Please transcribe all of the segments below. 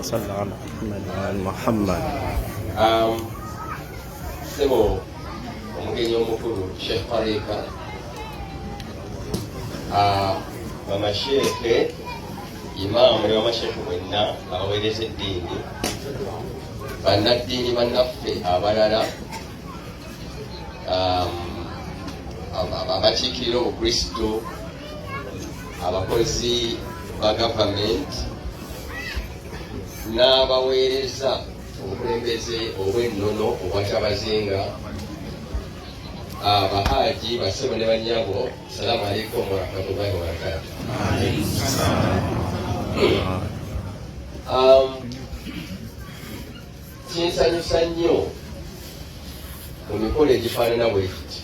Salli ala Muhammad wa ali Muhammad. Sebo omugenyi omukulu Sheikh Farika, bamasheekhe, imaamu ne bamasheekhe mwenna abaweereza eddiini, bannaddiini bannaffe abalala, abakiikirira Obukristo, abakozi ba gavumenti n'abaweereza obukulembeze obw'ennono obwa Kyabazinga, abahaji, basebo ne bannyabo, salaamu alaikum warahmatullahi wabarakatu. Kinsanyusa nnyo mu mikolo egifaanana bwe kiti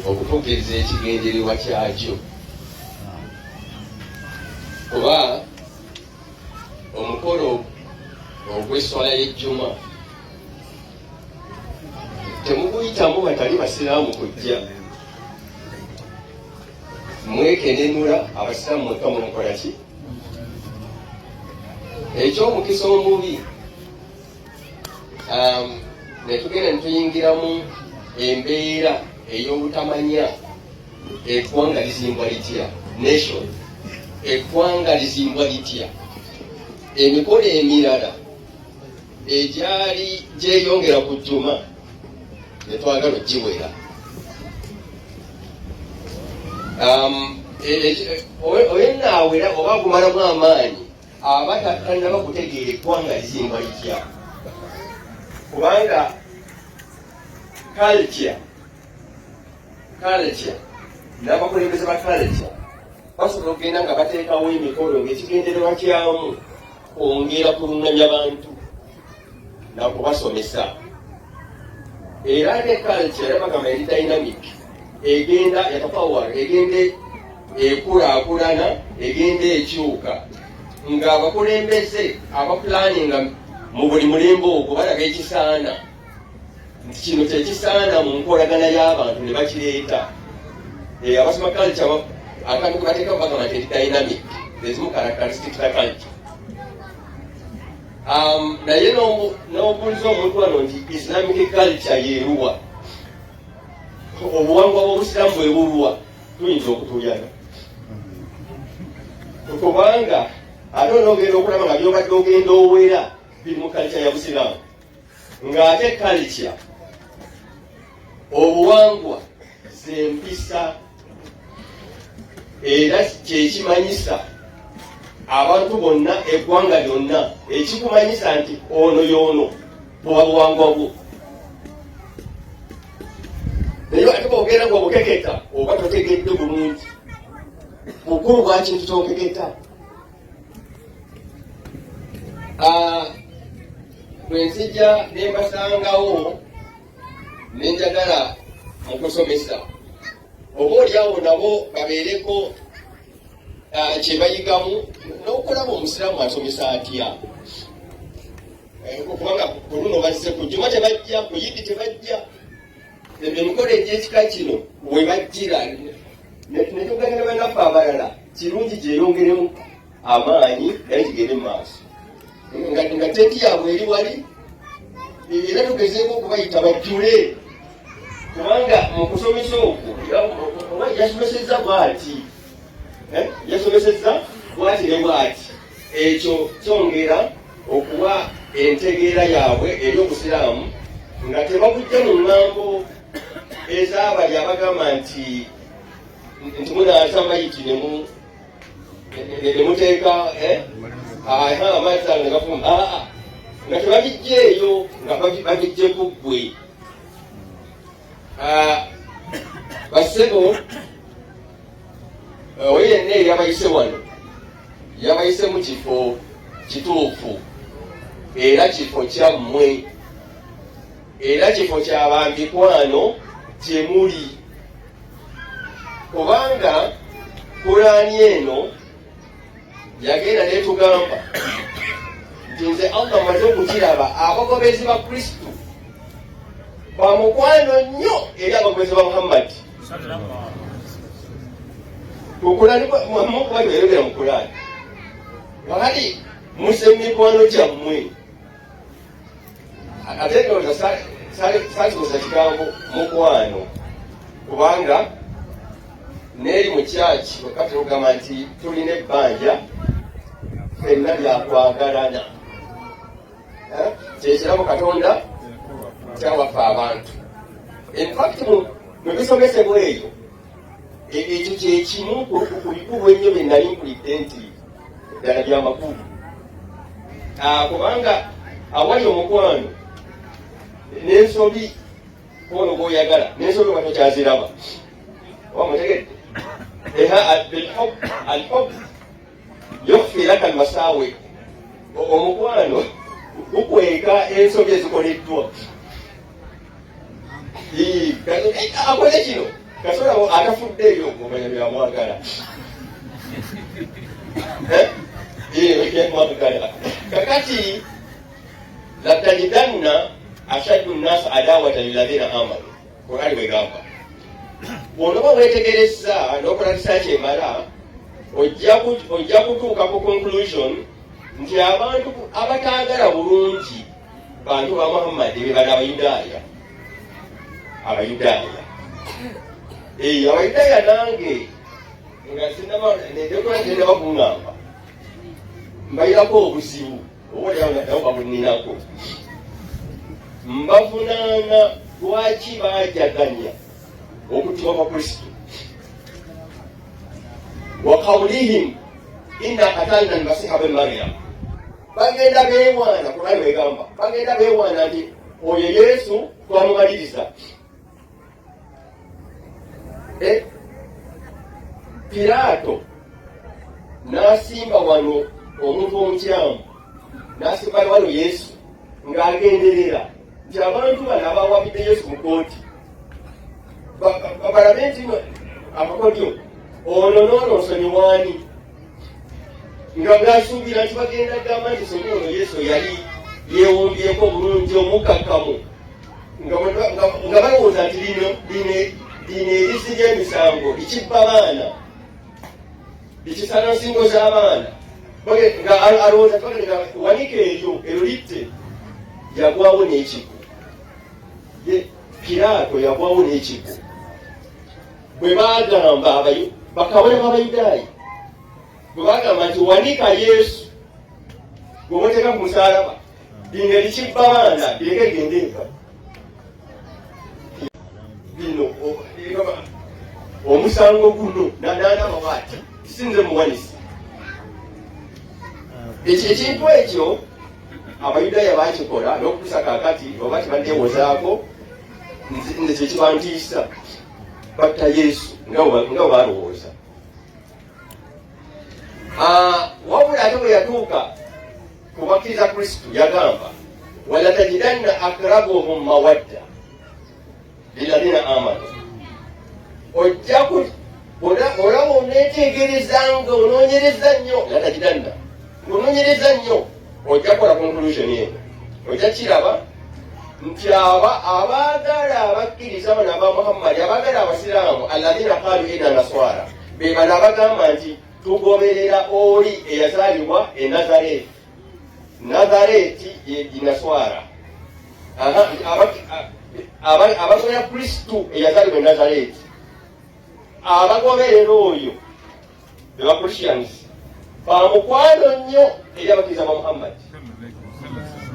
okutuukiriza ekigendererwa kyagyo, kuba omukolo ogw'esswala y'ejjuma temuguyitamu batali basiraamu kujja mwekenenula abasiraamu mwekka mumukola ki. Ekyomukisa omubi, netugenda netuyingiramu embeera ey'obutamanya eggwanga lizimbwa litya, nation eggwanga lizimbwa litya. Emikolo emirala egyali gyeyongera ku jjuma netwagala ogiwera. Oyo naawera oba agumalamu amaanyi aba tannaba kutegeera eggwanga lizimbwa litya, kubanga culture n'abakulembeze ba culture basobola okugenda nga bateekawo emikolo ng'ekigendererwa kyamu kwongera kulungamya bantu nakubasomesa. Era ne culture era bagamba eri dynamic, egenda yatafawar, egenda ekulaakulana, egenda ekyuka ng'abakulembeze abapulaninga mu buli mulembe ogwo balaga ekisaana nti kino kyekisaana mu nkolagana y'abantu ne bakireeta. Abasoma culture akantu ke bateekawo bagamba nti eri dynamic, ezimu characteristics za culture. Naye n'obuuliza omuntu wano nti Islamic culture yeeruwa, obuwangwa bw'Obusiraamu bwe buluwa, tuyinza okutuyana, kubanga ate onoogenda okulaba nga byobadde ogenda owera biri mu culture ya Busiraamu, ng'ate culture, obuwangwa, zempisa era kyekimanyisa abantu bonna, eggwanga lyonna, ekikumanyisa nti ono y'ono buba buwangwa bwo. Naye ate bwogenda nga obukeketa, oba totegedde bulungi bukulu bwa kintu kyokeketa. Bwe nzija ne mbasangawo ne njagala mu kusomesa oba oliawo nabo babeereko kye bayigamu n'okulaba omusiraamu asomesa atya, kubanga ku luno bazze ku juma tebajja, ku yidi tebajja, emikolo egy'ekika kino we bajjira netugenda bannaffe abalala. Kirungi gyeyongeremu amaanyi naye kigende mu maaso nga tenti yaabwe eri wali, era tugezeeko okubayita bajjule, kubanga mu kusomesa okwo oba yasomesezza bwati, yasomesezza bwati ne bwati, ekyo kyongera okuwa entegeera yaabwe eri Obusiraamu nga tebabujja mu ŋŋambo ez'abali abagamba nti munaaza mayiti ne muteeka amazzi ago ne gafuma, aa nga tebabijjeeyo, nga babijje ku ggwe. Bassebo, oyo yenna eyabayise wano yabayise mu kifo kituufu, era kifo kyammwe, era kifo kyabambikwano kyemuli, kubanga Kulaani eno yagenda netugamba nti nze Allah maze okukiraba, abagobezi ba Kristo bamukwano nnyo eri abagobezi ba Muhammadi. Mukulani yayogera mu Kulaani wakati. Muse mikwano gyammwe. Ate ndowooza sakikozesa kigambo mukwano, kubanga neeri mu kyaki wakati ogamba nti tulina ebbanja ffenna lyakwagalana. Eh? Kyekirabo Katonda kyawaffe abantu. In fact, mu bisomesebwa eyo, ekyo kyekimu ku bikulu ennyo bye nali mpulidde nti ddala byamakulu, kubanga awali omukwano n'ensobi ono gwoyagala n'ensobi oba tokyaziraba, oba mutegedde. Era bilhub, alhub yukhfi laka almasawi, omukwano gukweka ensobi ezikoleddwa. Akole kino kasobola atafuddeeyo omanya byamwagala byamwagala. Kakati latajidanna ashaddu nnasi adawata lilladhina amanu, Kurani bwegamba. Bw'onoba weetegerezza n'okola research emala, ojja kutuuka ku conclusion nti abantu abataagala bulungi bantu ba Muhammadi be bano Abayudaaya. Abayudaaya, Abayudaaya nange nga sinaba kuŋŋamba mbayirako obuzibu oba nabo babuninako, mbavunaana lwaki bajaganya okuttibwa kwa Kristo, wa qawlihim inna qatalna almasiha bn Maryam. Bagenda beewaana, Kurani wegamba, bagenda beewaana nti oyo Yesu twamumaliriza. Eh, Piraato n'asimba wano omuntu omukyamu, n'asimba wano Yesu ng'agenderera nti abantu bano abawabidde Yesu mu kooti balabe nti amakodyo ono noono nsonyiwaani, nga ng'asuubira nti bagenda gamba nti sonyi ono Yesu yali yeewumbyeko bulungi omukakkamu, nga balowooza nti lino lino erizi ly'emisango likibba baana, likisala nsingo z'abaana, nga alowooza tibagenda wanika eryo eryo litte. Yagwawo n'ekigo ye Piraato, yagwawo n'ekigo bwe bagamba bakabona b'Abayudaaya, bwe bagamba nti wanika Yesu gwe muteeka ku musalaba, lino erikibba baana lireke ligende eka. Bino omusango guno nanamba bwati, sinze muwanisi. Ekyo ekintu ekyo Abayudaaya bakikola n'okutuusa kaakati oba tebaddewozaako. Nze kyekibantiisa, batta Yesu nga bwe balowooza. Wabula ate bwe yatuuka ku bakkiriza Kristo yagamba walatajidanna akrabuhum mawadda lilladhina amanu, ojja olaba oneetegereza nga onoonyereza nnyo, latajidanna ng'onoonyereza nnyo, ojja kukola conclusion eno, ojja kiraba nti aba abaagala abakkiriza bano aba Muhammadi, abaagala abasiraamu, alladhina qalu inna naswara, be bano abagamba nti tugoberera oli eyazaalibwa e Nazareti. Nazareti ye Naswara. Abagoberera Kristu eyazaalibwa e Nazareti, abagoberera oyo be ba Christians, bamukwano nnyo eri abakkiriza ba Muhammadi.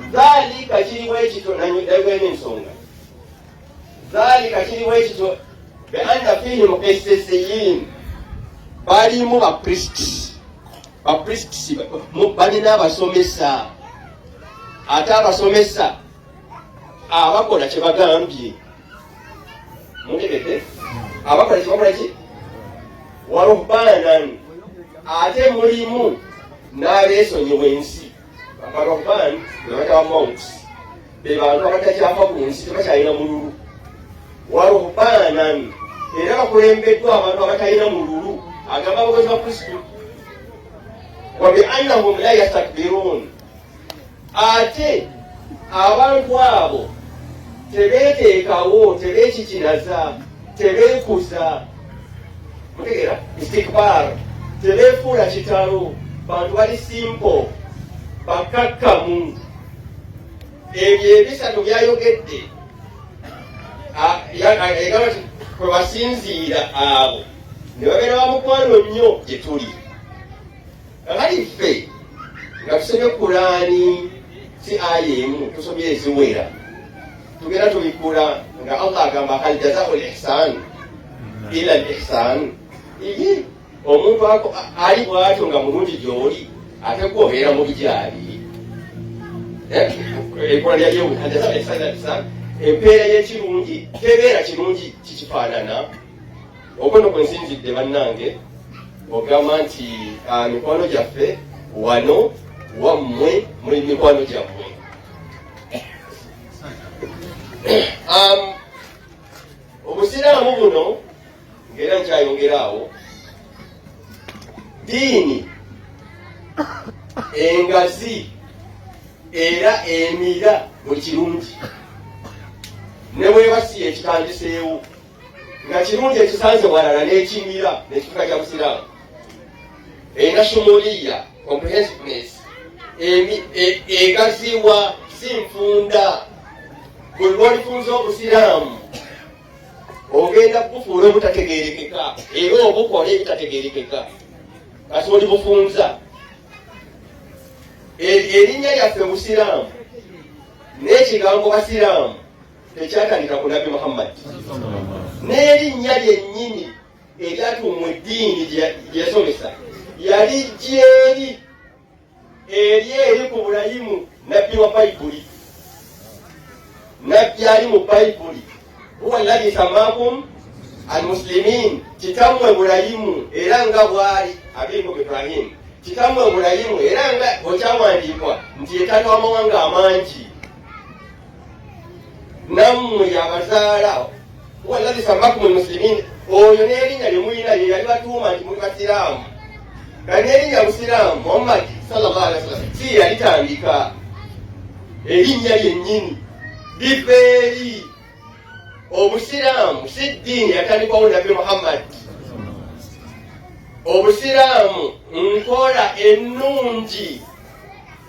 Dhalika kiriwo ekito nayogera ensonga, dhalika kiriwo ekito beanna fihim qissisiyin, balimu bapriests, bapriests balina abasomesa, ate abasomesa abakola kyebagambye. Mutegedde? Abakola kyebakola ki waruhbanan, ate mulimu n'abeesonyiwa ensi. Baruhban bebataba monks, be bantu abatakyafa ku nsi, tebakyalina mululu. Waruhbanan, era bakulembeddwa abantu abatalina mululu, agamba abagozi ba Kristo. Wa biannahum la yastakbiruun, ate abantu abo tebeeteekawo, tebeekikinaza, tebeekuza. Mutegeera istikbar? Tebeefuula kitalo, bantu bali simple. Bakakkamu. Ebyo ebisatu byayogedde egamba nti kwe basinziira abo ne babeera ba mukwano nnyo gye tuli. Kakati ffe nga tusomye Kulaani si aya emu, tusomye eziwera, tugenda tubikula nga Allah agamba hal jazau lihsan ila lihsan. Iye omuntu ali bwatyo nga mulungi gyoli ate gwe obeera mubi gyali. Enkola lyayewu hal jazau lihsan ila lihsan, empeera y'ekirungi tebeera kirungi kikifaanana. Okwo no kwensinzidde bannange ogamba nti mikwano gyaffe wano wammwe muli mikwano gyammwe. Obusiraamu buno ng'era nkyayongera awo, ddiini engazi era emira buli kirungi ne bweba si ekitandiseewo nga kirungi ekisanze walala n'ekimira n'ekifuka kya busiraamu. Erina shumuliya, comprehensiveness, egaziwa si nfunda. Buli lwolifunza obusiraamu ogenda kubufuula obutategerekeka era obukola ebitategerekeka kati oli bufunza. Erinnya lyaffe busiraamu n'ekigambo basiraamu tekyatandika ku Nabbi Muhammad, n'erinnya lyennyini eryatuumwa eddiini gye yasomesa yali gyeri eri eri ku Bulayimu, nabbi wa Bayibuli, nabbi ali mu Bayibuli, huwa alladhi sammakum almuslimin, kitammwe Bulayimu era nga bwali abikum Ibrahimu, kitammwe Bulayimu era nga okyawandiikwa nti ye taata w'amawanga amangi, nammwe yabazaala, huwa alladhi sammakum almuslimin. Oyo n'erinnya lye mulina ye yali batuuma nti muli basiraamu. Kati n'erinnya busiraamu Muhammad sallallahu alaihi wasallam si yalitandika, erinnya lyennyini liva eri. Obusiraamu si ddiini yatandikwawo Nabbi Muhammad. Obusiraamu nkola ennungi,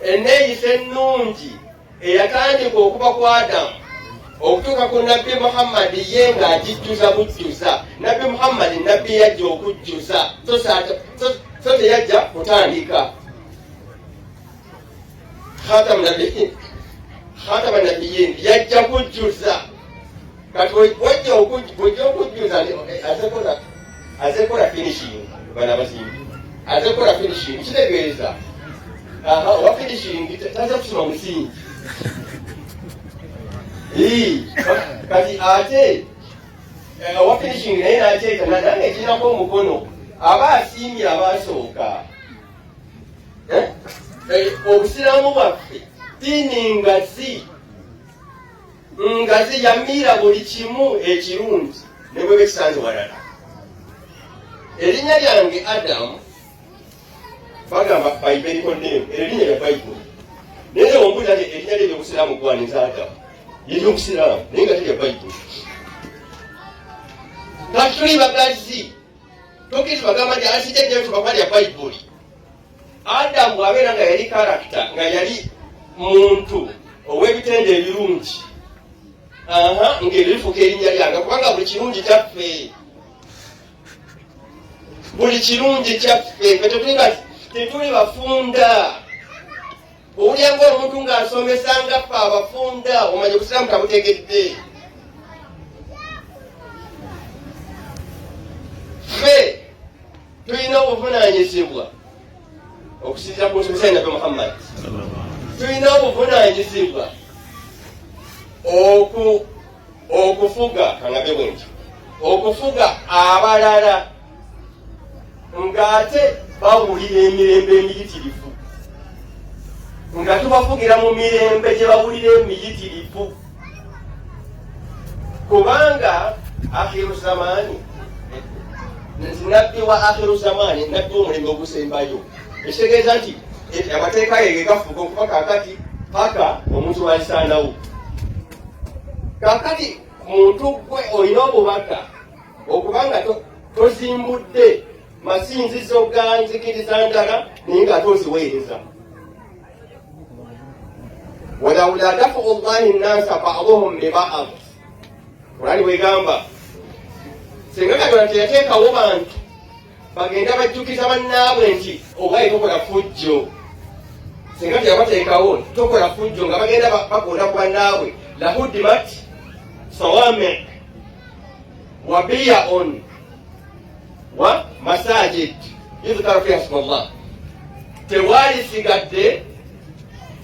enneeyisa ennungi eyatandika okuva ku Adamu okutuuka ku Nabbi Muhammadi, ye ng'agijjuza bujjuza. Nabbi Muhammadi nabbi yajja okujjuza, so teyajja kutandika. Khatama nabiyin yajja kujjuza. Kati wajja okujjuza, azekola finishing. Bana abazimbi azekola finishing, kitegeeza owa finishing taza kusoma musingi. Kati ate owa finishing naye nakyeta nange ekinako omukono aba asiimye abasooka. Obusiraamu bwaffe ddiini ngazi, ngazi yamiira buli kimu ekirungi ne bweba ekisanze walala. Erinnya lyange Adamu bagamba biblical name, erinnya lya Bayibuli, naye ombuuza nti erinnya lye eryobusiraamu gwaniza Adamu yeryobusiraamu naye nga terya Bayibuli. Kati tuli bagazi, tokkiriza bagamba nti asijja tubakuba lya Bayibuli. Adamu bw'abeera nga yali character, nga yali muntu ow'ebitendo ebirungi, ng'ebyo bifuuka erinnya lyange, kubanga buli kirungi kyaffe, buli kirungi kyaffe. Fe tetuli bafunda. Owulira ng'omuntu ng'asomesa nga ffe abafunda, omanya obusiraamu tabutegedde. Ffe tulina obuvunaanyizibwa okusinziira ku nsomesa ya Nabbi Muhammad, tulina obuvunaanyizibwa okufuga, kangabe bwe nti okufuga abalala ng'ate bawulira emirembe emiyitirivu, nga tubafugira mu mirembe gye bawulira emiyitirivu, kubanga akhiru zamani, nti nabbi wa akhiru zamani, nabbi w'omulembe ogusembayo, ekitegeeza nti amateeka ge gafuuka okuva kakati paka omuntu walisaanawo. Kakati muntu gwe olina obubaka okubanga tozimbudde masinzizo ga nzikiriza ndala naye ng'ate oziweereza. Walaula dafu llahi nnasa baduhum bibad, Kurani bwegamba, singa Katonda teyateekawo bantu bagenda bajjukiza bannaabwe nti owaye tokola fujjo, singa teyabateekawo tokola fujjo nga bagenda bakonda ku bannaabwe, lahuddimat sawami wa biyaun wa masajid yudhkaru fiha smallah, tewalisigadde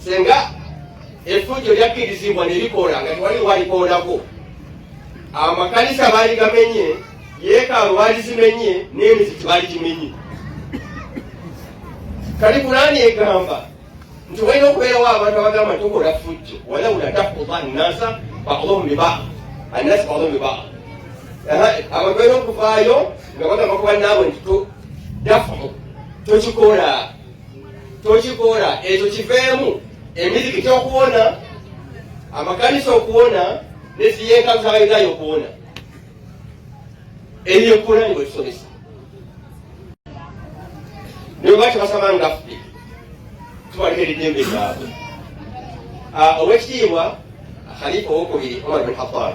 senga effujjo lyakkirizibwa ne likola nga tewali walikoonako. Amakanisa baali gamenye, yeekaalu baali zimenye, n'emizikiti baali gimenye. Kati Kulaani egamba nti walina okubeerawo abantu abagamba nti tokola ffujjo, walaula dafulla nnasa baduhum bibad, annasi baduhum bibad. Abantu balina okuvaayo nga bagamba ku bannaabwe nti dafu tokikola, tokikola, ekyo kiveemu. Emizikiti okuwona, amakanisa okuwona, ne ziyeekaalu z'Abayudaaya okuwona. Eyo Kulaani bwe tusomesa. Ne bwe tebasaba nga ffe, tubalekera eddembe lyabwe. Owekitiibwa Khalifa owokubiri Omar bin Khattab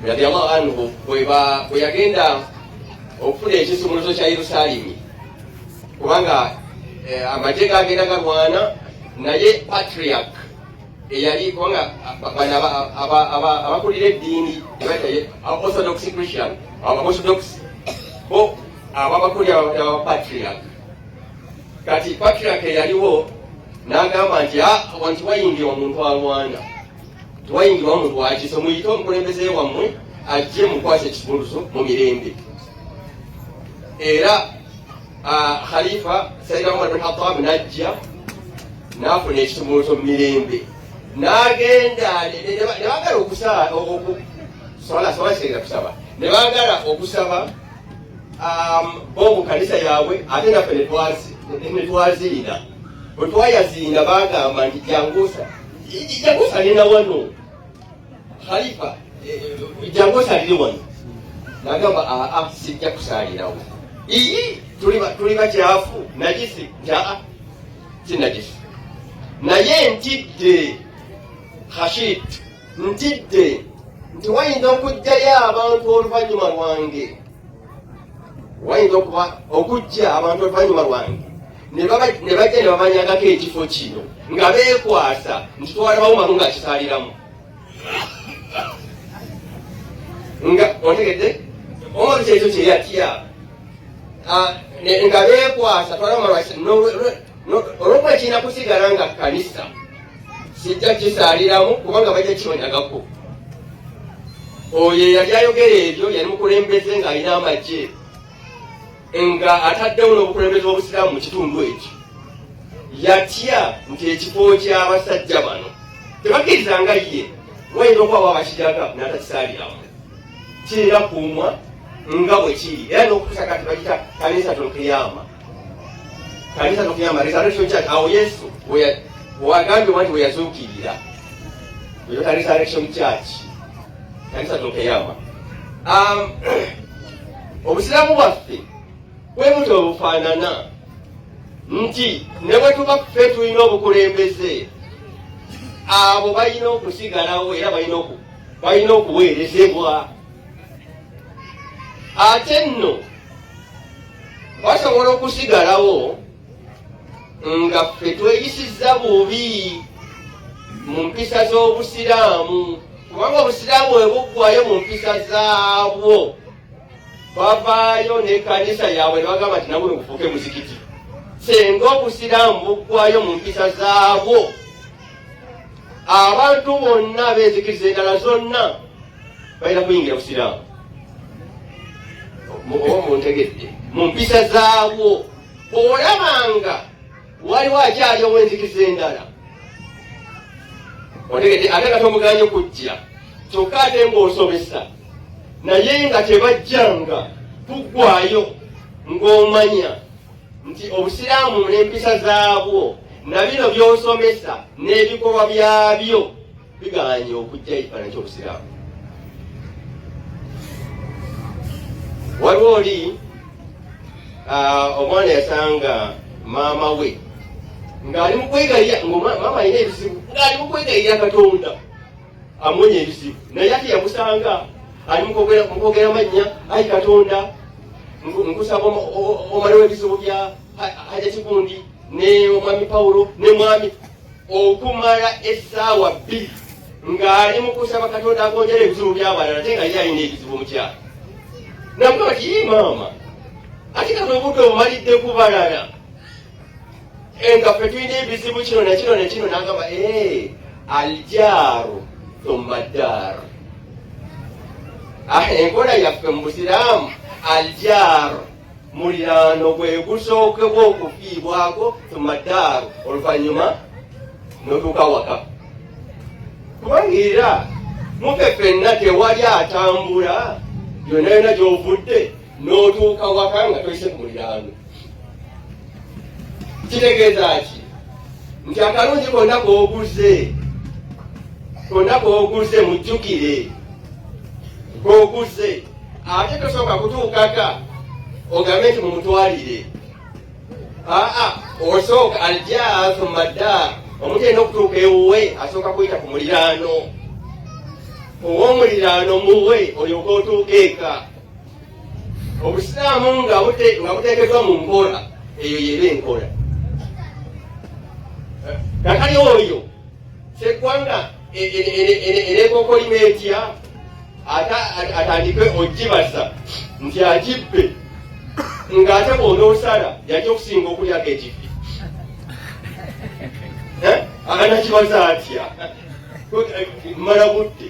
radiallahu anhu bwe yagenda okufuna ekisumuluzo kya Yerusaalemi, kubanga amagye gagenda galwana naye patriarch eyali, kubanga bano abakulira eddiini Orthodox Christian, Orthodox, bo ababakulira aba patriarch. Kati patriarch eyaliwo n'agamba nti wanti wayingira omuntu alwana, tewayingirwa omuntu wakiso, muyite omukulembeze wammwe ajje mukwasa ekisumuluzo mu mirembe. Era Khalifa Sayyidina Umar bin Khattab najja n'afuna ekisumuluzo mu mirembe, n'agenda ne baagala okusaba, ne baagala okusaba bo mu kanisa yaabwe, ate naffe ne twaziina. Bwe twayaziina bagamba nti jangu osalira wano, Khalifa, jangu osalire wano. Nagamba, aa, sijja kusalirawo, iyi tuli bakyafu, najisi. Nti aa, si najisi, naye ntidde, khashit, ntidde nti wayinza okujjayo abantu oluvannyuma lwange, wayinza okuba okujja abantu oluvannyuma lwange ne bajja ne babanyagako ekifo kino nga beekwasa nti twalabawo mamu nga kisaliramu. Nga otegedde omuntu kyekyo kyeyatya, nga beekwasa twalabawo, olwokuba kirina kusigala nga kanisa, sijja kisaaliramu kubanga bajja kibanyagako. Oyo eyali ayogera ebyo yali mukulembeze ng'alina amagye, nga ataddewo n'obukulembeze bw'obusiraamu mu kitundu ekyo. Yatya nti ekifo ky'abasajja bano tebakkiriza nga ye, wayinza okubawo abakijaga n'atakisaaliramu, kirina kuumwa nga bwe kiri. Era n'okutuusa kati bagita kanisa tulkiyama, kanisa tulkiyama, Resurrection Church. Awo Yesu wagambibwa nti weyazuukirira, eyo Resurrection Church, kanisa tulkiyama. Obusiraamu bwaffe bwe butyo obufaanana nti ne bwe tuba ffe tulina obukulembeze, abo balina okusigalawo era balina okuweerezebwa. Ate nno basobola okusigalawo nga ffe tweyisizza bubi mu mpisa z'obusiraamu, kubanga obusiraamu bwe buggwayo mu mpisa zaabwo, bavaayo n'ekkanisa yaabwe ne bagamba nti nabwe bufuuke muzikiti. Senga obusiraamu buggwayo mu mpisa zaabwo, abantu bonna ab'enzikiriza endala zonna balina kuyingira busiraamu. Oba muntegedde? Mu mpisa zaabwo, olabanga waliwo akyali ow'enzikiriza endala, otegedde, ate nga tomuganye kujja, kyokka ate ng'osomesa naye nga tebajjanga, tuggwayo ng'omanya nti obusiraamu n'empisa zaabwo na bino by'osomesa n'ebikolwa byabyo biganye okujja ekifaananyi ky'obusiraamu. Waliwo oli omwana yasanga maama we. Ng'ali mu kwegayirira, maama alina ebizibu, ng'ali mu kwegayirira Katonda amuwonya ebizibu, naye ate yamusanga ali mukwogera mannya, ayi Katonda, nkusaba omalewo ebizibu bya Hajja Kigundi ne omwami Pawulo ne mwami, okumala essaawa 2 ng'ali mu kusaba Katonda agonjera ebizibu by'abalala, ate nga ye alina ebizibu mukyalo. Namugamba ti, yi maama, ate kati obudde obumalidde ku balala, nga ffe tulina ebizibu kino nakino nekino. Nagamba, aljaaru thumma ddaaru. Enkola yaffe mu Busiraamu, aljaaru, muliraano gwe gusookebwa okufiibwako, thumma ddaaru, oluvannyuma notuuka waka. Kubanga era mufe ffenna tewali atambula yonna yonna gy'ovudde n'otuuka waka nga toyise ku muliraano. Kitegeeza ki? Nti akalungi konna k'oguze, konna k'oguze, mujjukire k'oguze, ate tosooka kutuukaka ogambe nti mumutwalire. Aa, osooka aljaa thumma ddaar. Omuntu alina okutuuka ewuwe asooka kuyita ku muliraano, ow'omuliraano muwe, olyoka otuuka eka. Obusiraamu nga buteekeddwa mu nkola eyo, yeba enkola. Kakali oyo seggwanga eneekokolima etya ate atandike ogibasa nti agibbe, ng'ate bw'onoosala yajja okusinga okulyako ekifi? Anakibaza atya? Mala budde,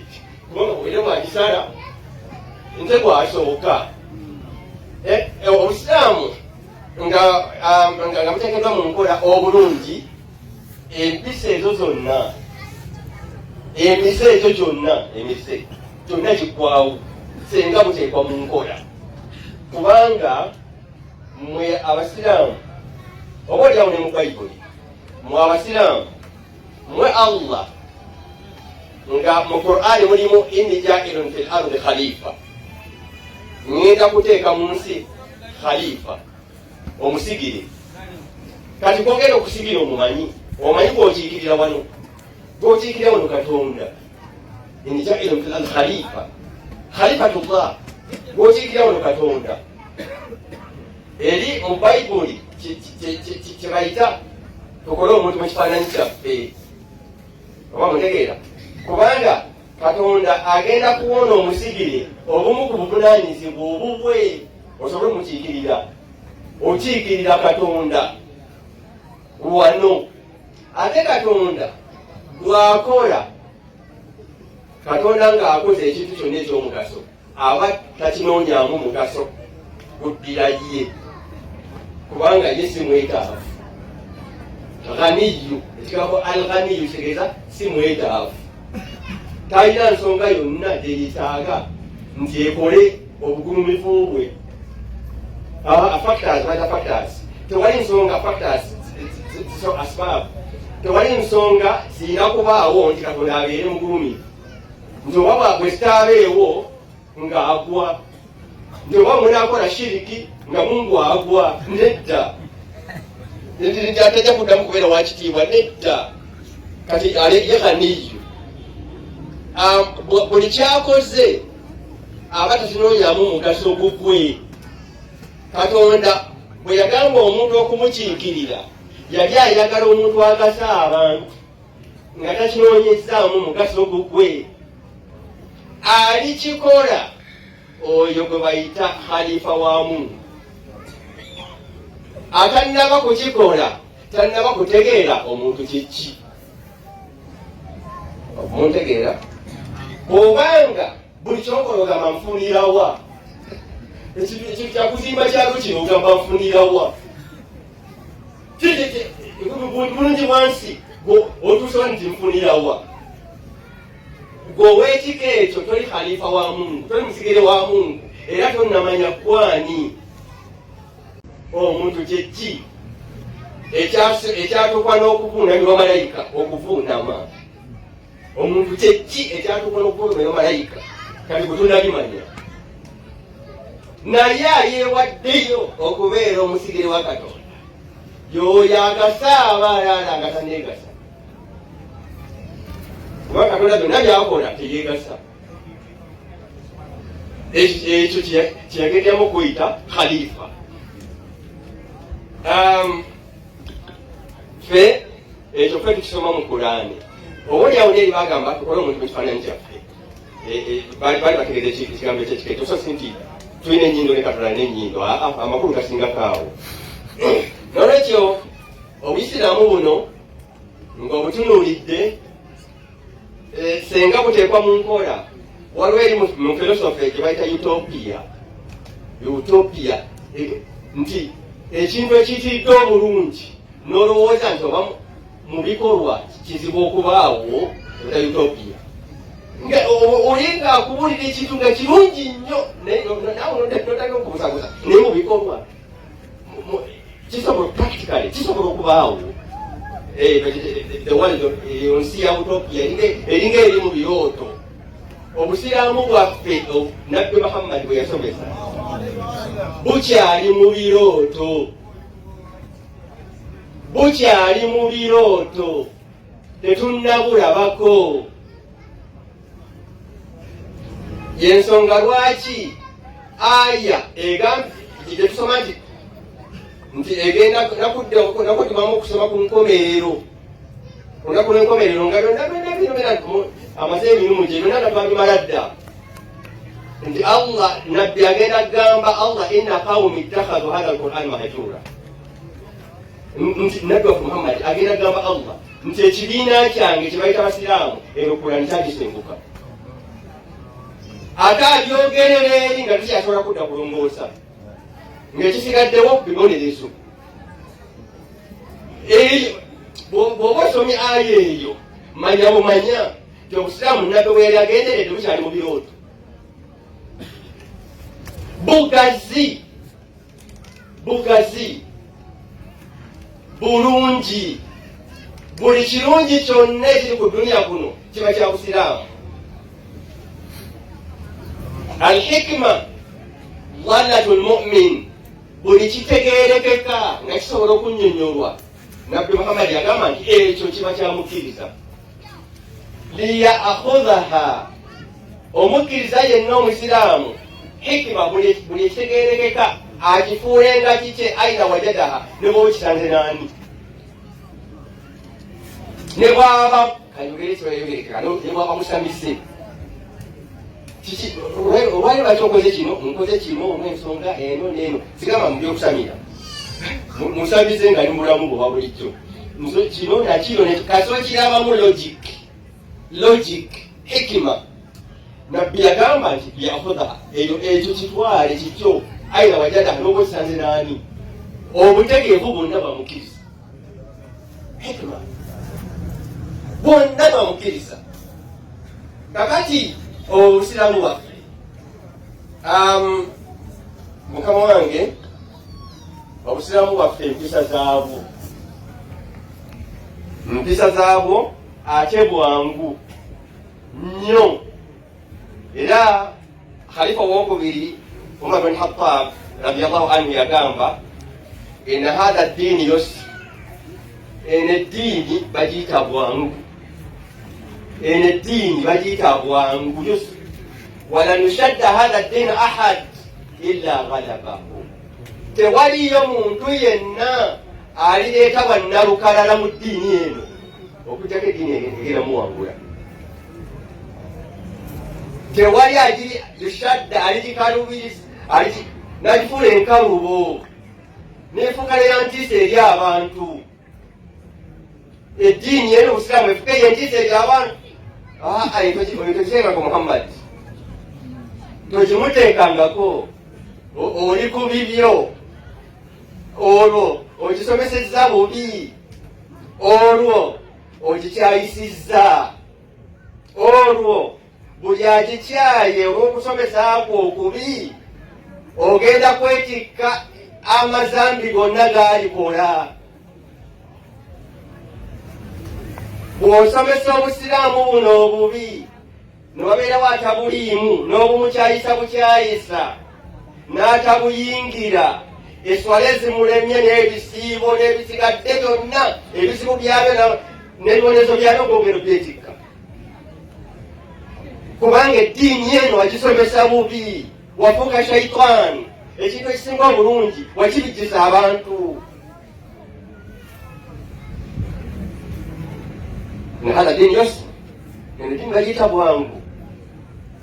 kubanga era bwagisala nze gwasooka. Obusiraamu nga buteekeddwa mu nkola obulungi, empisa ezo zonna, emise egyo gyonna, emise gyonna giggwawo senga buteekwa mu nkola. Kubanga mwe Abasiraamu, oba oliawo ne mu Bayibuli, mwe Abasiraamu, mwe Allah nga mu Qur'ani mulimu inni jailun fil ardi khalifa, ŋŋenda kuteeka mu nsi khalifa, omusigire. Kati kwogenda okusigira, omumanyi, omanyi gwokiikirira wano, gwokiikirira wano Katonda. Inni jailun fil ardi khalifa, khalifatullah, gwokiikirira wano Katonda. Eri mu Bayibuli kyebayita tukole omuntu mu kifaananyi kyaffe, oba mutegeera? Kubanga Katonda agenda kuwona omusigire obumu ku buvunaanyizibwa obubwe osobole omukiikirira. Okiikirira Katonda wano, ate Katonda bw'akola, Katonda ng'akoze ekintu kyonna ekyomugaso, aba takinoonyaamu mugaso guddira ye, kubanga ye si mwetaavu, ghaniyu. Ekigambo al ghaniyu kitegeeza si mwetaavu, talina nsonga yonna gyeyetaaga nti ekole obugulumivu bwe. Factors, other factors, tewali nsonga, factors, asbab, tewali nsonga zirina kubaawo nti Katonda abeere mugulumivu, nti oba bwe zitaabeewo ng'agwa, nti oba munakola shiriki nga Mungu agwa. Nedda, nti atajja kuddamu kubeera wakitiibwa, nedda. Kati ye ghaniyu, buli kyakoze aba takinoonyamu mugaso gugwe. Katonda bwe yagamba omuntu okumukiikirira, yali ayagala omuntu agasa abantu nga takinoonyezzaamu mugaso gugwe. Alikikola oyo gwe bayita khalifa wa Mungu. Atannaba kukikola tannaba kutegeera omuntu kiki. Muntegeera? Obanga buli kyokola ogamba nfunirawa, ekintu kyakuzimba kyalo kino ogamba nfunirawa, bulungi bwansi otuusewa nti nfunirawa, gwe ow'ekika ekyo toli khalifa wa Mungu, toli musigire wa Mungu, era tonnamanya kwani omuntu kyeki ekyatuukwa n'okuvuunamibwa malayika. Okuvuunama omuntu kyeki ekyatuukwa n'okuvuunamibwa malayika? Kati gwe tonnabimanya, naye ayeewaddeyo okubeera omusigire wa Katonda. Yoyo agasa abalala nga taneegasa, kuba Katonda byonna byakola teyeegasa. Ekyo kyeyagenderamu okuyita khalifa. Ffe ekyo ffe tukisoma mu Kulaani. Oba olyawo neri bagamba tukole omuntu mu kifaananyi kyaffe, baali bategeeza ekigambo ekyekika ekyo, so si nti tulina ennyindo ne Katonda n'ennyindo. Amakulu gasingako awo. Nolwekyo Obuyisiraamu buno ng'obutunuulidde, senga buteekwa mu nkola, waliwo eri mu philosophy gye bayita utopia. Utopia nti ekintu ekiyitiridde obulungi n'olowooza nti oba mu bikolwa kizibu okubaawo, eta utopia. Olinga akubulira ekintu nga kirungi nnyo, nawe notandika okubusabusa, naye mu bikolwa kisobola, practically kisobola okubaawo? The world, ensi ya utopia eringa eri mu birooto. Obusiraamu bwaffe Nabbi Muhammadi bwe yasomesa bukyali mu birooto, bukyali mu birooto, tetunnabulabako. Yensonga lwaki aya gyetusoma nti egenda nakuddibwamu okusoma ku nkomerero, olunaku lw'enkomerero, nga byonna byonna bino byonna amaze emirimu gye byonna nga twabimala dda, nti Allah, Nabbi agenda kugamba Allah, "Inna qawmi ittakhadhu hadha alquran mahjura," nti Nabbi waffe Muhammadi agenda kugamba Allah nti ekibiina kyange kye bayita Basiraamu eno Kurani kyagisenguka, ate abyogerera eri nga tukyasobola kudda kulongoosa, ng'ekisigaddewo bibonerezo. Eyo bw'oba osomye aya eyo, manya bumanya nti Obusiraamu Nabbi bwe yali agenderedde bukyali mu birooto. Bugazi, bugazi, bulungi. Buli kirungi kyonna ekiri ku duniya kuno kiba kya Busiraamu. Alhikima dhalatu lmumin, buli kitegerekeka nga kisobola okunyonyolwa, Nabbi Muhammadi yagamba nti ekyo kiba kyamukkiriza. Liyakhudhaha, omukkiriza yenna Omusiraamu, hikima buli ekitegerekeka akifuulenga kikye. Aina wajadaha, ne bwoba kisanze nani, ne bwaba kayogere kibayogerekeka, ne bwaba musamize. Olwali lwaki okoze kino? Nkoze kino olw'ensonga eno neeno. Sigamba mu byokusamira, musamize nga ali mubulamu bwe bulijjo, kino nakino kasi okirabamu logic, logic, hikima. Nabbi yagamba nti yakhudha eyo, ekyo kitwale kikyo. Aina wajada, noba okisanze naani, obutegeevu bwonna bwamukkiriza, hikima bwonna bwamukkiriza. Kakati Obusiraamu bwaffe, mukama wange, Obusiraamu bwaffe empisa zaabwo, mpisa zaabwo, ate bwangu nnyo. Era khalifa owokubiri Umar bin Khattab radiallahu anhu yagamba, "Ina hatha ddiini yosi," eno eddiini bagiyita bwangu, eno eddiini bagiyita bwangu, yosi, "Walan yushadda hatha ddiini ahad illa ghalabahu," tewaliyo muntu yenna alireeta bwannalukalala mu ddiini eno okujjako eddiini egenda muwangula. Tewali agiri yushadda, aligikalubiriza, nagifuula enkalubo, nefuuka leya ntiisa eri abantu. Eddiini eno Obusiraamu efuuka eyo entiisa eri abantu. Oyo tokiteekako Muhammad, tokimuteekangako. Oli ku bibyo, olwo okisomesezza bubi, olwo okikyayisizza, olwo buli akikyaye olw'okusomesa kwo okubi ogenda kwetikka amazambi gonna gaalikola. Bw'osomesa Obusiraamu buno obubi, newabeerawo atabuliimu n'obumukyayisa bukyayisa n'atabuyingira. Eswala ezimulemye n'ebisiibo n'ebisigadde byonna, ebizibu byabyo n'ebibonerezo byabyo ng'ogenda obyetikka, kubanga eddiini eno wagisomesa bubi, wafuuka shaitaani. Ekintu ekisinga obulungi wakibijjiza abantu. Nahada dini yose, eno eddiini bagiyita bwangu,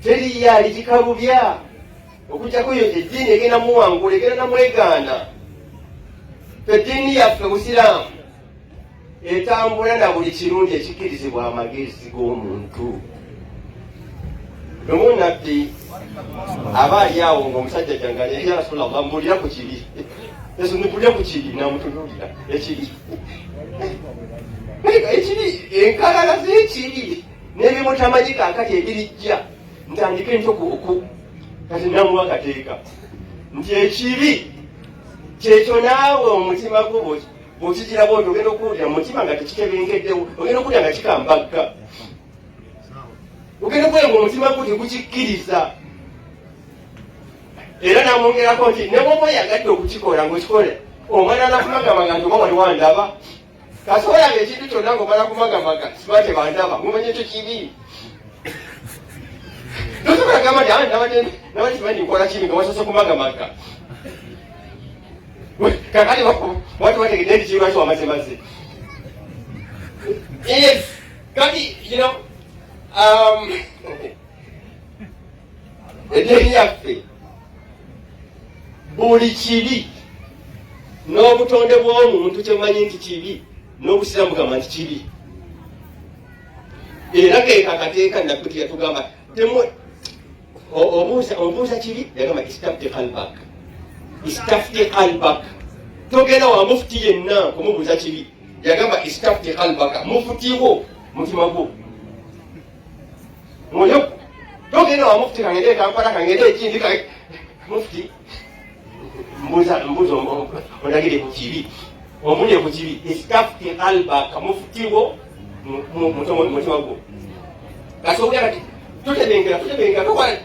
teriyo aligikalubya okujjako yo eddiini egenda muwangula, egenda namwegaana. Eddiini yaffe Busiraamu etambula na buli kirungi ekikkirizibwa amagezi g'omuntu. Lumu Nabbi aba ali awo ng'omusajja jangali, ya Rasulallah, mbulira ku kibi, mbulira ku kibi. Namutunuulira, ekibi, ekibi, enkalala z'ekibi n'ebimutamanyi kaakati ebirijja, ntandike ntyo oku kati namuwa kateeka nti ekibi kyekyo naawe omutima gwo bw'okigira bwoti ogenda okuwulira mu mutima nga tekitebenkeddewo, ogenda okuwulira nga kikambagga, ogenda okuwulira nga omutima gwo tegukikkiriza. Era namwongerako nti ne bwoba oyagadde okukikola ng'okikola omala nakumagamaga nti oba wali wandaba, kasobola nga ekintu kyonna ng'omala kumagamaga siba tebandaba, mumanya ekyo kibi. Tosobola gamba nti nabadde simanyi nkola kibi nga wasoose kumagamaga. Kakati watu bategedde nti kibi, lwaki wamazemaze? Yes, kati eddiini yaffe buli kibi n'obutonde bw'omuntu kyemanyi nti kibi, n'Obusiraamu gamba nti kibi. Era keeka akateeka Nabbi teyatugamba obuuza kibi, yagamba istafti qalbak, istafti qalbak. Togenda wa mufuti yenna kumubuuza kibi, yagamba istafti qalbaka, mufutiwo mutima gwo mwoyo. Togenda wa mufuti, kangende Kampala, kangende ekindi, mufuti mbuuza, mbuuza ondagire ku kibi, ombulire ku kibi. Istafti qalbaka, mufutiwo mutima gwo. Kasobola kati totebenkera, totebenkera, tokola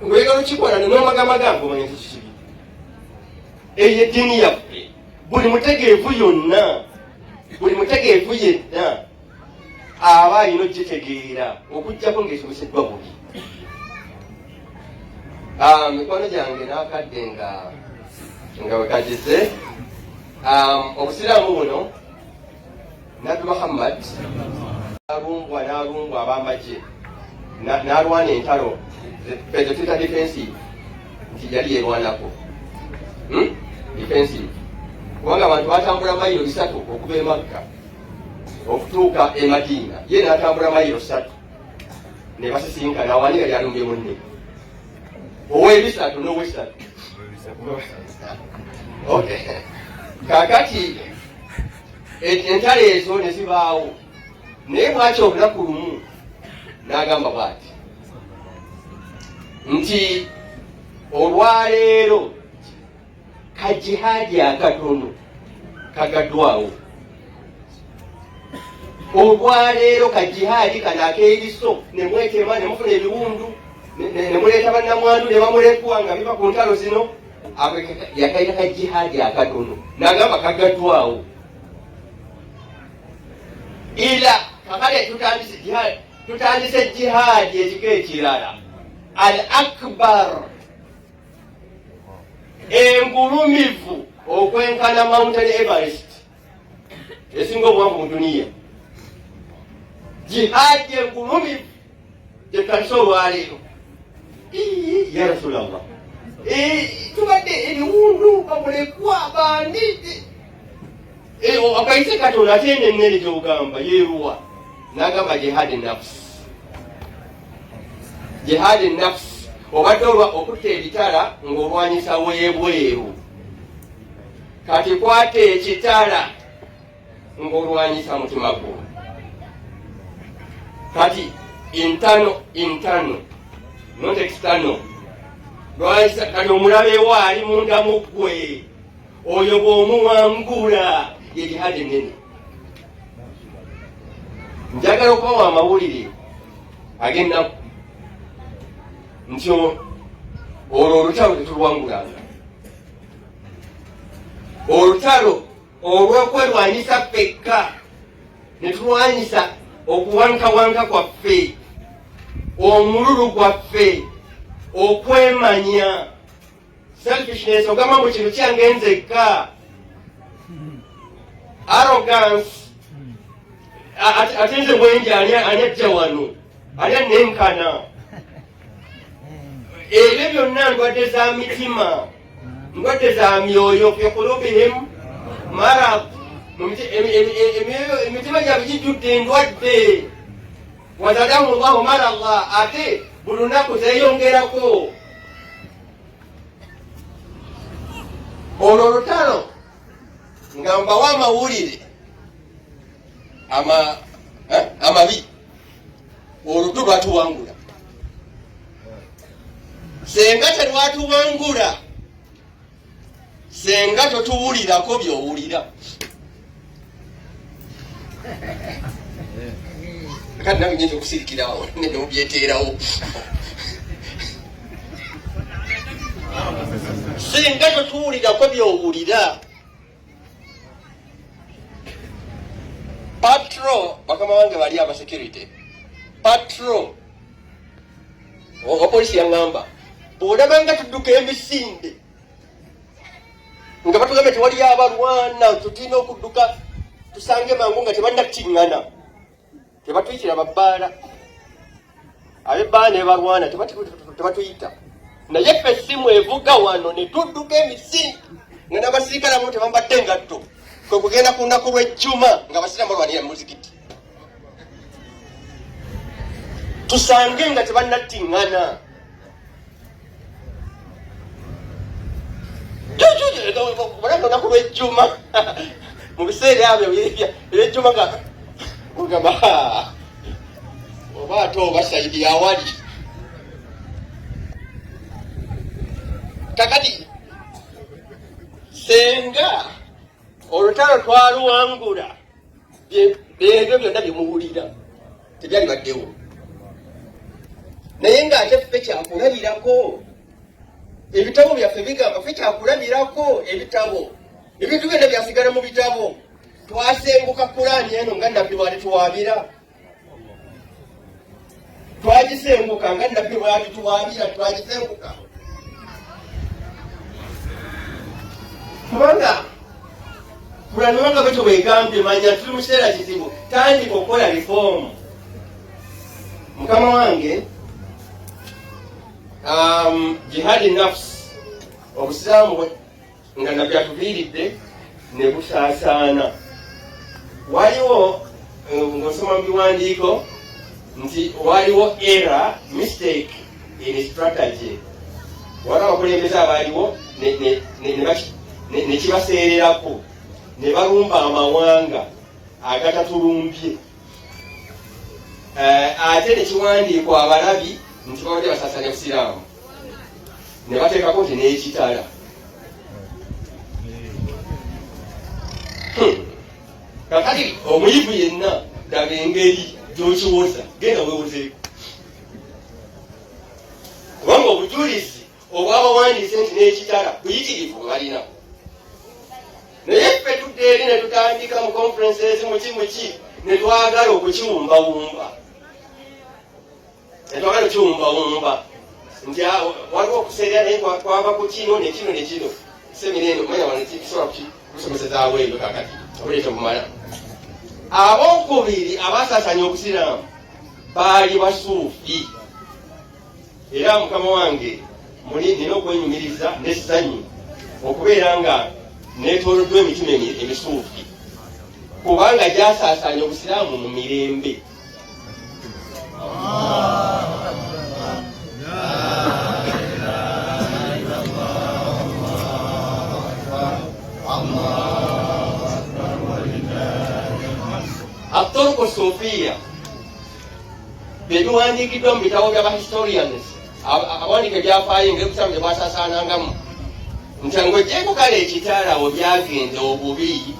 ng'oyagala okikola nomagamaga ng'omanya nti kikibi. Eyo eddiini yaffe, buli mutegeevu yonna, buli mutegeevu yenna aba alina okugitegeera, okuggyako ng'esomeseddwa bubi. Mikwano gyange, n'akadde nga bwe kagize, Obusiraamu buno, Nabbi Muhammad alumbwa n'alumbwa ab'amagye, n'alwana entalo ezo tuyita defensive, nti yali yerwanako Defensive kubanga abantu batambula mayiro 3 okuva e Makka okutuuka e Madiina, ye n'atambula mayiro 3 ne basisinkana. Awani yali alumbye munne, ow'ebisatu n'owesatu. Okay, kakati entalo ezo ne zibaawo, naye bwaki olunaku lumu n'agamba bwati nti olwaleero kajihaadi akatono kagaddwawo, olwaleero kajihaadi kano ak'eriso ne mwetema ne mufuna ebiwundu ne muleeta bannamwandu ne bamulekwa nga biva ku ntalo zino, yakayita kajihaadi akatono, n'agamba kagaddwawo. Ila kakale tutandise jihaadi ekika ekirala, al akbar, engulumivu okwenkana Mountain Everest esinga obuwanvu mu duniya. Jihaadi engulumivu gyetutandise olwaleero. Ya Rasulallah, tubadde ebiwundu, bamulekwa bandi, akayise katono, ate eno ennene gyogamba yeruwa? N'agamba jihaadi nafsi, jihaadi nafsi. Obadde olwa okutta ebitala ng'olwanyisa weebweru, kati kwata ekitala ng'olwanyisa mutima gwo. Kati internal, internal, not external. Lwanyisa kati omulabe wo ali munda mu ggwe, oyo bw'omuwangula ye jihadi ennene. Njagala okubawa amawulire ag'ennaku nti olwo olutalo tetulwangulanga. Olutalo olw'okwerwanyisa ffekka ne tulwanyisa okuwankawanka kwaffe, omululu gwaffe, okwemanya, selfishness, ogamba mbu kino kyange nzekka, arrogance, ate nze mwenje ani ajja wano, ani anenkana. Ebyo byonna ndwadde za mitima, ndwadde za myoyo. Fi kulubihim marad, emitima gyabwe gijjudde endwadde. Wazadahu llahu marada, ate buli lunaku zeyongerako. Olwo olutalo nga mbawa amawulire amabi, olwo lwatuwangula. Senga telwatuwangula, senga totuwulirako byowulira. Kati nange nyinza okusirikirawo nemubyeteerawo. Senga totuwulirako byowulira. Patrol, bakama bange bali aba security patrol, opolisi yaŋŋamba bw'olaba nga tudduka emisinde nga batugambye tewali abalwana, tulina okudduka tusange mangu nga tebannakkiŋŋana, tebatuyitira babbaala. Ab'ebbaala ne balwana tebatuyita, naye ffe essimu evuga wano ne tudduka emisinde nga n'abasirikale abamu tebambadde engatto, kwe kugenda ku lunaku lw'ejjuma nga abasiraamu balwanira mu muzikiti, tusange nga tebannattiŋŋana. Olunaku lw'ejjuma mu biseera ebyo ebyejjuma nga ogamba oba ate oba saidi awali kakati. Senga olutalo twaluwangula, ebyo byonna byemuwulira tebyali baddewo. Naye ng'ate ffe kyakulabirako, ebitabo byaffe bigamba ffe kyakulabirako. Ebitabo, ebintu byonna byasigala mu bitabo. Twasenguka Kulaani eno nga Nabbi bwalituwaabira, twagisenguka nga Nabbi bwalituwaabira, twagisenguka kubanga Kulani wanga bwetyo bwegambye. Manya tuli mu kiseera kizibu, tandika okukola reform. Mukama wange, jihadi nafs, obusiraamu nga Nabbi atuviiridde ne busaasaana. Waliwo ng'osoma mu biwandiiko nti waliwo error, mistake in strategy, waliwo abakulembeze abaaliwo ne kibaseererako ne balumba amawanga agatatulumbye, ate ne kiwandiikwa abalabi nti babadde basaasanya busiraamu, ne bateekako nti n'ekitala. Kakati omuyivu yenna daba engeri gy'okiwoza, genda weewozeeko, kubanga obujulizi obwabawandiise nti n'ekitala buyitirivu bwe balina. Naye ffe tudda eri ne tutandika mu conferences muki muki ne twagala okukiwumbawumba, ne twagala okukiwumbawumba nti waliwo okuseerera, naye kwava ku kino ne kino ne kino. Semina eno manya wano kisobola kusomesezaawo ebyo. Kakati obulete bumala. Abokubiri abaasaasaanya obusiraamu baali basuufi. Era mukama wange, muli nina okwenyumiriza n'essanyu okubeera nga neetooloddwa emitima emisuufi, kubanga gyasaasaanya obusiraamu mu mirembe. Aturuku suufiya byebiwandiikiddwa mu bitabo by'abahistorians abawandiika ebyafaayo engeri obusiraamu gye bwasaasaanangamu, nti ng'ogyeko kale ekitalawo byagenda obubi,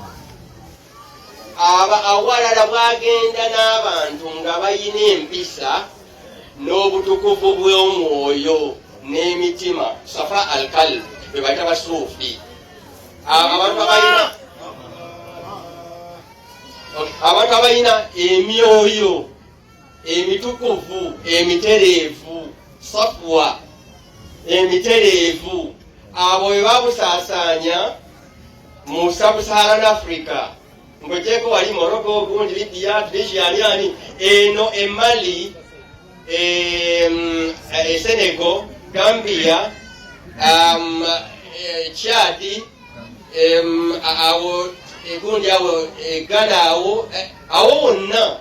aba awalala bwagenda n'abantu nga bayina empisa n'obutukuvu bw'omwoyo n'emitima, safa alkalb, be bayita basuufi. Abantu abalina abantu abalina emyoyo emitukuvu emitereevu safwa emitereevu abo bwe babusaasaanya mu sub-Saharan Africa ng'ogyeko wali Morocco gundi Libya Tunisia ani ani eno e Mali e Senegal Gambia Chad awo egundi awo Ghana awo awo wonna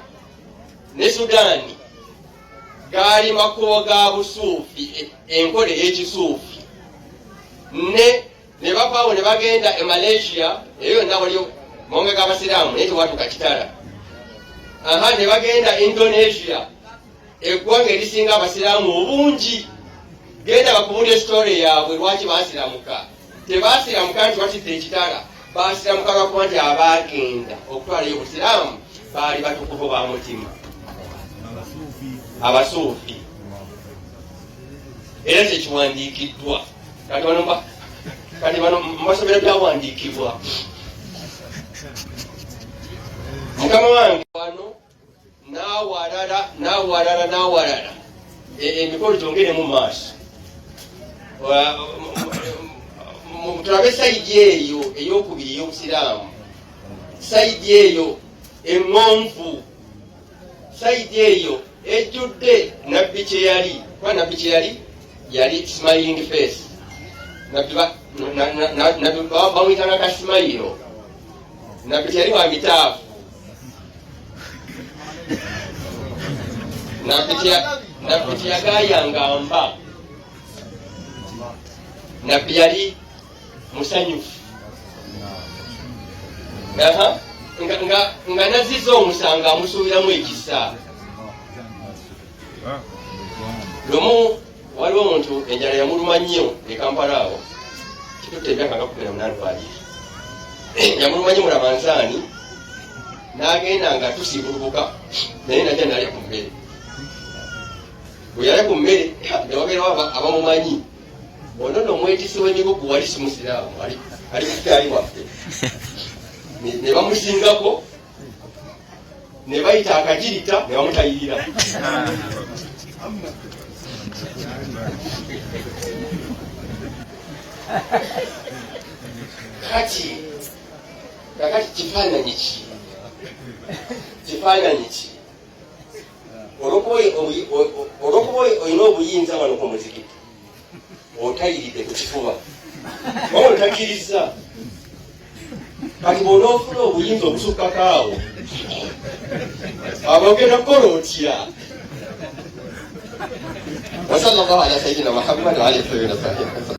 ne Sudaani gaali makubo ga busuufi enkola ey'ekisuufi ne ne bavaawo ne bagenda e Malaysia eyo yonna waliyo mawanga g'abasiraamu naye tewatuuka kitala aha ne bagenda Indonesia eggwanga erisinga abasiraamu obungi genda bakubuulire sitore yaabwe lwaki baasiramuka tebaasiramuka nti batidde ekitala baasiramuka lwakuba nti abaagenda okutwalayo obusiraamu baali batukuvu ba mutima abasuufi era kyekiwandiikiddwa kati bano kati bano mbasomera byawandiikibwa mukama wange wano n'awalala n'awalala n'awalala emikolo gyongere mu maaso tulabe sayidi eyo eyokubiri ey'obusiraamu sayidi eyo eŋŋonvu sayidi eyo ejjudde nabbi kye yali kuba nabbi kye yali yali smiling face nabbi bamuyitanga kasimayiro nabbi teyali wa mitaafu nabbi teyagayanga mba nabbi yali musanyufu nga naziza omusango amusuubiramu ekisa lumu waliwo omuntu enjala yamuluma nnyo e Kampala awo kitutte emyaka nga 18 lwali yamuluma nnyo mu Ramanzaani n'agenda nga tusiibulukuka naye najja nalya ku mmere bwe yalya ku mmere newabeerawo abamumanyi ono no omwetisi w'emigugu wali si musiraamu ali kukyali waffe ne bamusingako ne bayita akagirita ne bamutayirira kati kakati kifaananyi ki kifaananyi ki olwokuba olina obuyinza wano ku muzikiti otayiridde ku kifuba wabula otakkirizza kati bw'onoofuna obuyinza obusukkako awo abogenda kukola otya wasallallahu ala sayidina muhammad wa alihi wa sahbihi.